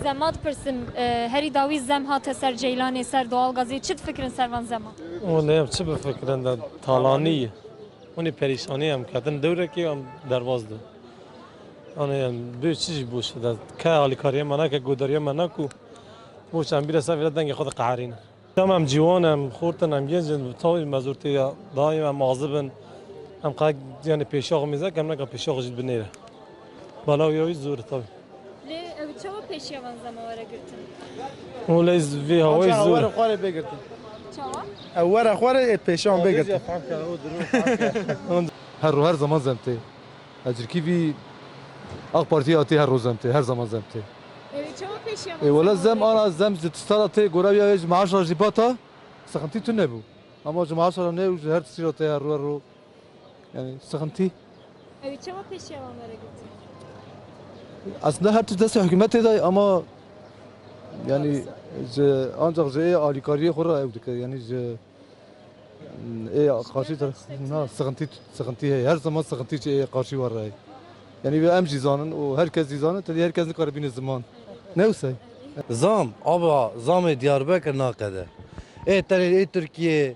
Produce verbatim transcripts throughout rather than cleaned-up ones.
Zema dipirsim, e, herî dawî zem hate ser ceylanê, ser doğalgazê. Çi difikirin ser van zema? Hûn ê çi bifikirin de talanî ye. Hûn ê perîşanî em ketin dewrekê em derbas de. Yanî em bê çi jî boş de. Ke alîkariya me nake, godariya me naku. Boş em bîre ser vêre dengê xwe diqeherîne. Em, em ciwan, em xort in, em genc in, tawî mezûrtê ya dayê em azib in. Em qe, yanî pêşiya xwe mêze kin, em neka pêşiya xwe jî binêre. Bala wî ya wî zor e tawî. Lê ew çawa pêşiya van zema were girtin? Û lê z-, vê hawayê Ancak zor e. Were xwarê bê girtin. Çawa? Ew were xwarê ê pêşiya wan bê girtin. Her ro her zaman zem tê. Ecirkî vî AK Partî hatî her ro zem tê, her zaman zem tê. Ew çawa pêşiya van E, wele zema zem were? Ana zem ji tişta re tê, gora ya ji maaşa jî bata, sıkıntı tune bû. Ama ji maaşa re ne û ji her tiştî re tê her ro her ro. Yani sıkıntı. Ew çawa pêşiya wan were girtin? Aslında her tişt destê hikûmetê de ama yani ji, ancak ji ê alîkariyê xwe re ew dike. Yani ji Ê qarşî tar-, na, sıkıntı, sıkıntı heye. Her zaman sıkıntı çi ê qarşî war heye. Yani ve em jî zanin û her kes jî zanin, tedî her kes nikare bîne ziman. Ne wisa ye? Zam, aba, zamê Diyarbekir naqede. Ê tenê ê Tirkiye,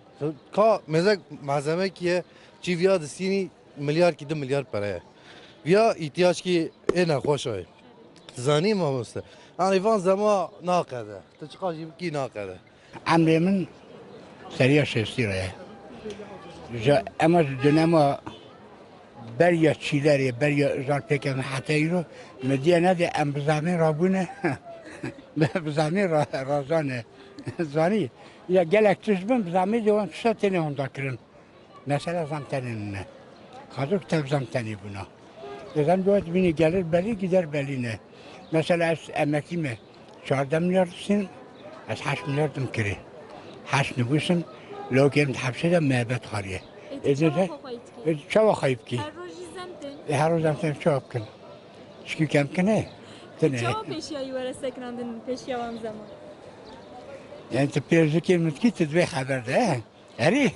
ka mêzek malzeme kiye, çî viya distînî milyar kî du milyar pere ye. Viya îhtiyaç kî ê nexweşa ye. Zanî mamoste. Yanî van zema naqede. Tu çiqas jî bikî naqede. Emrê min seriya şêstî re ye. Ji, ema ji dönema beriya çîlerê, beriya zarpêkê min heta îro, min diye nedê em bi zehmê rabûne, bi zehmê ra-, razane. Zanî, ya gelek tişt bin, bi zehmê de wan tişta têne honda kirin. Mesela zam tenê nine. Xazok tev zam tenê bûna. E, zam dua dibînî gelir belî, gider belî ne. Mesela ez emeklî me. Çardeh milyar distînim, ez heşt milyar dim kirê. Heşt nivîsim, lewkê min di hepsê de mebet xariye. E, tu E, çawa de-, xwe xweyî dikî? E, çawa xweyî bikî? Her rojî zem tên? E, her roj zam tên çawa bikin? Çikî kem kine? Tine. Çawa pêşiya wî were sekinandin pêşiya wan zema? Yani tu pêrzikê min dikî, tu divê xeber de, he? Erî?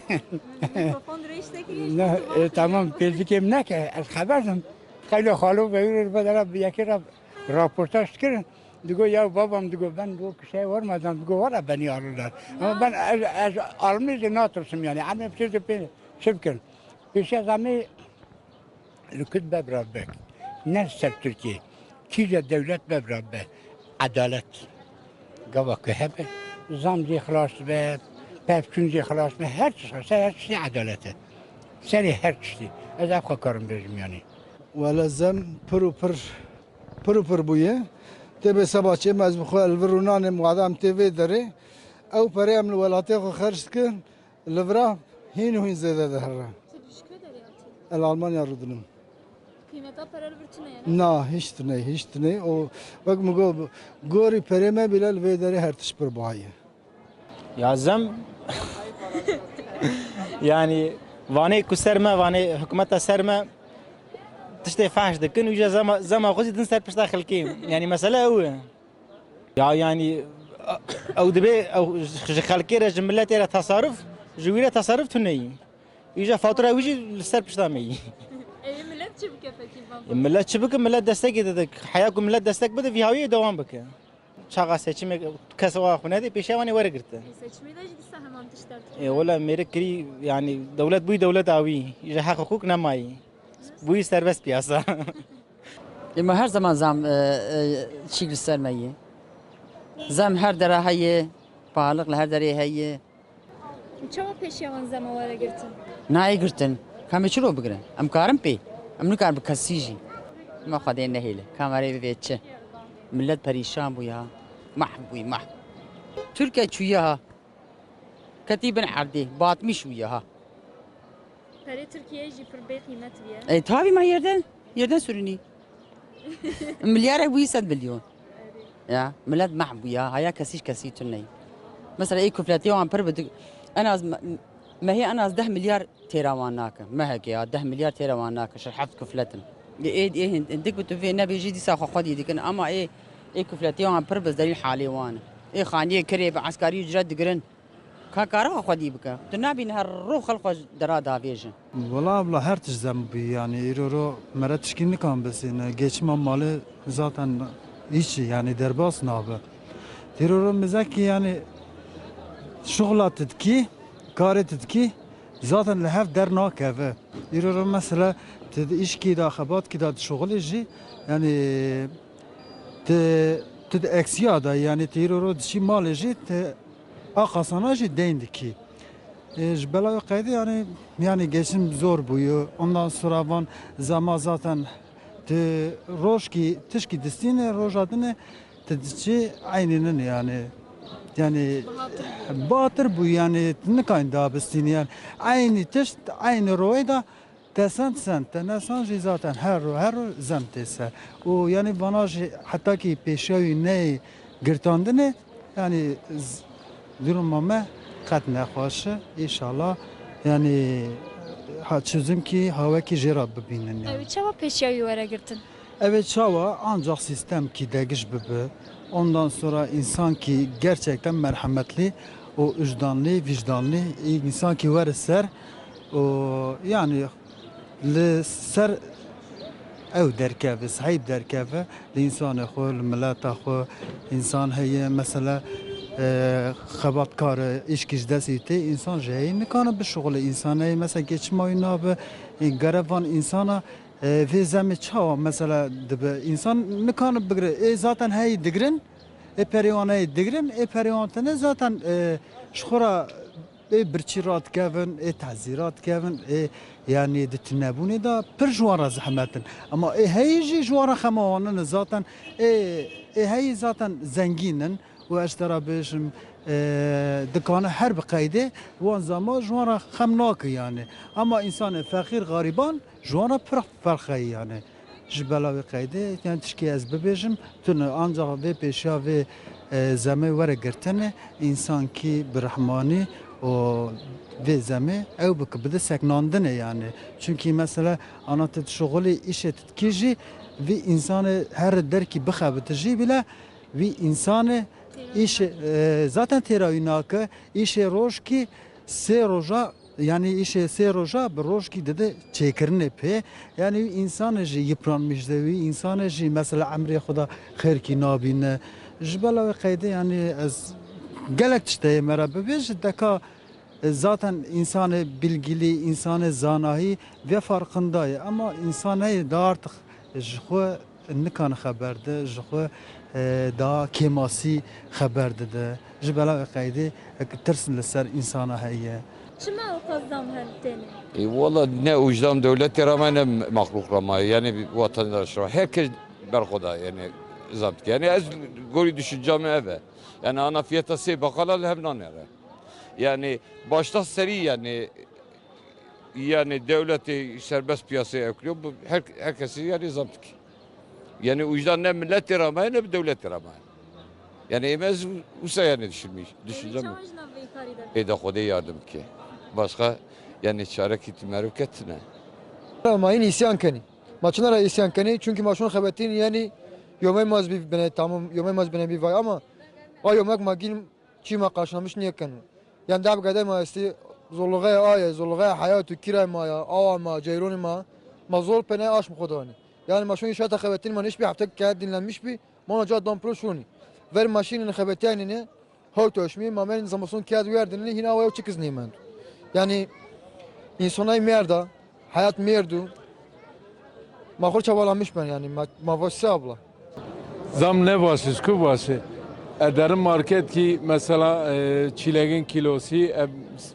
Mikrofon dirêj te kirî, Ne, e, tamam, pêzikê min neke, ez xeber dim. Xeylo xalo veyûrê li bedera bi yekê re raportaj dikirin. Digo, ya babam, digo, ben bu kişiye varmadan, digo, valla beni alırlar. Ama ben ez, ez almî jî natirsim yani. Em hepsi de pê çi bikin? Pêşiya zamê Li ku bebra be, ne ser Tirkiye, kîja dewlet bebra be, edalet. Gava ku hebe, zam jî xilas be, pevçûn jî xilas be, her tişt, ser her tiştî edalet e. Serê her tiştî. Ez ev xwe karim bêjim yanî. Wele zem pir û pir, pir û pir bûye. Tê bê seba çê me ez bi xwe li vir û nanê wada em tê vê derê. Ew perê em li welatê xwe xerc dikin. Li vira hîn û hîn zêde dihere. Tu ji ku derê hatî? Ez li Almanya rûdinim. Qîmeta pere li vir tune ye, ne? Na, hiç tune, hiç tune. O, wek min got, gorî perê me bile li vê derê her tişt pir buha ye. Ya zem, yani, vanê ku ser me, vanê hikûmeta ser me, tiştê fehş dikin, wî jî zema, zema xwe jî din ser pişta xelkê. Yani, mesele ew e. Ya, yanî, ew dibê, ew ji xelkê re, ji miletê re tasarruf, ji wî re tasarruf tune yî. Îja fatura wî jî li ser pişta me yî. Ê, millet çi bike pekî van? E, millet çi bike? Millet destekê dide. Heya ku millet destek bide, vî hawiyê dewam bike. Çaxa seçimê kes wa xwe nedê, pêşiya wan ê were girtin. Ê, seçimê de jî dîsa heman tişt derdikeve. E, wela mêrik kirî, yanî, dewlet bûyî dewleta wî. Îja heq hiqûq nemayî. Bûyî serbest piyasa. Ê, me her zaman zam, e, e, çîk li ser me yê. Zam her dera heye, pahalix li her derê heye. Çawa pêşiya wan zema were girtin? Nayê girtin. Ka em ê çilo bigirin? Em karin pê? Em nikarin bi kesî jî. Me Xwedê nehêle. Kamerayê bivê çi? Millet perîşan bû ya. Mahv bûyî, mahv. Tirkiye çûye ha. Ketî bin erdê, batmîş bûye ha. Perê Tirkiyeyê jî pir bê qîmet bûye. E, tabii ma yerden, yerden sürünüyor. Milyara bûye sed milyon. Erê. Ya, millet mahv bûye, haya kesî kesî tune. Mesela ê kufletê wan pir bi, en az me-, mehê en az deh milyar têra wan nake. Meheke ya, deh milyar têra wan nake, şer heft kuflet in. Ê, ê, ê hin-, hindik bi tu vê nebêjî dîsa xwe xwedî dikin, ama ê, ê kufletê wan pir bi zerîn halê wan e. Ê xaniyê kirê bi eskarî ucret digirin. Ka kara xwe xwedî bike. Tu nabîne her roj xelk xwe dera davêjin. Wela abla her tişt zem bû yanî îro ro mere tişkî nikan bisîne. Geçima malê zaten Îşî, yanî derbas nabe. Tîroro mizekî, yanî şuxla tu dikî, karê tu dikî, zaten li hev dernakeve. Îroro mesela tu di îşkî de, xebatkî de dişuxulî jî, yanî tu, tu di eksiya de, yanî tu îroro diçî malê jî, tu a qasana jî deyn dikî. E, ji bela wê qeydê, yanî, yanî geçim zor bûyo. Ondan sonra van zema zaten tu rojkî tişkî distîne, roja dinê tu diçî eynî nin, yanî. Yanî batir bû, yanî tu nikayn dabistînî, yanî eynî tişt, eynî royê de te send send, te nesan jî zaten her ro, her ro zem tê ser. Û yanî vana jî heta kî pêşiya wî neyê girtandinê, yanî z-, duruma me qet nexweş e. Înşallah, yanî ha çözüm kî ha wekî jê re bibînin, yanî. Ew çawa pêşiya wî were girtin? Ev ê çawa ancak sîstemkî degiş bibe. Ondan sonra însankî gerçekten merhemetlî û ujdanlî, vîjdanlî, însankî were ser û yanî li ser ew derkeve, sahîb derkeve, li însanê xwe, li mileta xwe, însan heye, mesela, e, xebatkar e, îşkî ji destî tê, însan ji heyî nikane bişuxulê, însan heye, mesela, geçima wî nabe, e, gere van însana, e, vê zemê çawa, mesela, dibe, însan nikane bigire, ê zaten heyî digirin, ê perê wan heyî digirin, ê perê wan tine zaten, e, ji xwe re ê birçî radikevin, ê tezî radikevin, ê, yanî di tunebûnê de pir ji wan re zehmet in. Ema ê heyî jî ji wan re xema wan nîne zaten, ê, ê heyî zaten zengîn in û ez ji te re bêjim, e, dikane her bi qeydê wan zama ji wan re xem nake, yanî. Ema însanê feqîr, xerîban ji wan re pir ferq heye, yanî. Ji bela wê qeydê, yani tişkî ez bibêjim, tune ancak vê pêşiya vê, e, zemê were girtine, însan kî bi rehmanî û vê zemê ew bike, bide seknandinê yani. Çunkî mesela ana tu şixulî îşê tu dikî jî, vî însanê her derkî bixebite jî bile, vî însanê îşê, e, zaten têra wî nake, îşê rojkî sê roja Yanî îşê sê roja bi rojkî dide çêkirinê pê. Yanî wî însanê jî yipranmiş de, wî însanê jî mesela emrê xwe de xêrkî nabîne. Ji bela wê qeydê yanî ez gelek tişteyê me re bibêje, deka, e, zaten însanê bilgilî, însanê zanahî vê farqinda ye. Ema însan heye de artık ji xwe nikane xeber de, ji xwe, e, daha kêmasî xeber dide. Ji bela wê qeydê tirs li ser însana heye. Çima ew qas zam hel têne? E, wala ne wijdan dewletê ra me ne mexlûq ra me, yani vatandaş ra. Her kes ber xwe da, yani zam dike. Yani ez gorî düşünca me ev e. Yani ana fiyata sê baqala li hev nanere. Yani başta serî yani Yani dewletê serbest piyasaya ekliyor. Bu her, herkesi yani zam dike. Yani o yüzden ne milletê ra me ne bi dewletê ra me. Yani ême ez wisa yani düşünmüş, düşüncem yok. Çawa ji nav vê karî de? Ê de Xwedê yardım ke. Başka yani çarekî ti meriv ketine. Ma yine isyan kenî. Ma çina ra isyan kenî? Çünkü ma şûn xebetîn yani yomey ma ez bî bine tamam, yomey ma ez bine bî vay ama a yomek ma gîn Çî me qarşılamış niye ken. Yani daha bi gede ma estî zorluğe aye, zorluğe hayat û kîray ma ya, awa ma, ceyronî ma, ma zor pene aş mi xwe danî. Yani ma şûn şata xebetîn ma nişbî hafte kaya dinlenmiş bî, ma ona ca dan pro şûnî. Ver ma şînin xebetî aynine, hewt oşmî, ma merin zamason kaya duyar dinini, hîna awa çikiz nîmend. Yani insonay merda, Hayat mêrdu. Ma xwe çabalanmiş ben yani. Ma, ma vasî abla. Zam ne vasî, ku vasî. E derin market ki mesela, e, çîlegin kilosi, e,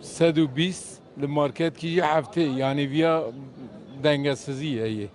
sed û bîst, li market ki jî heftê, yani viya dengesizî heye.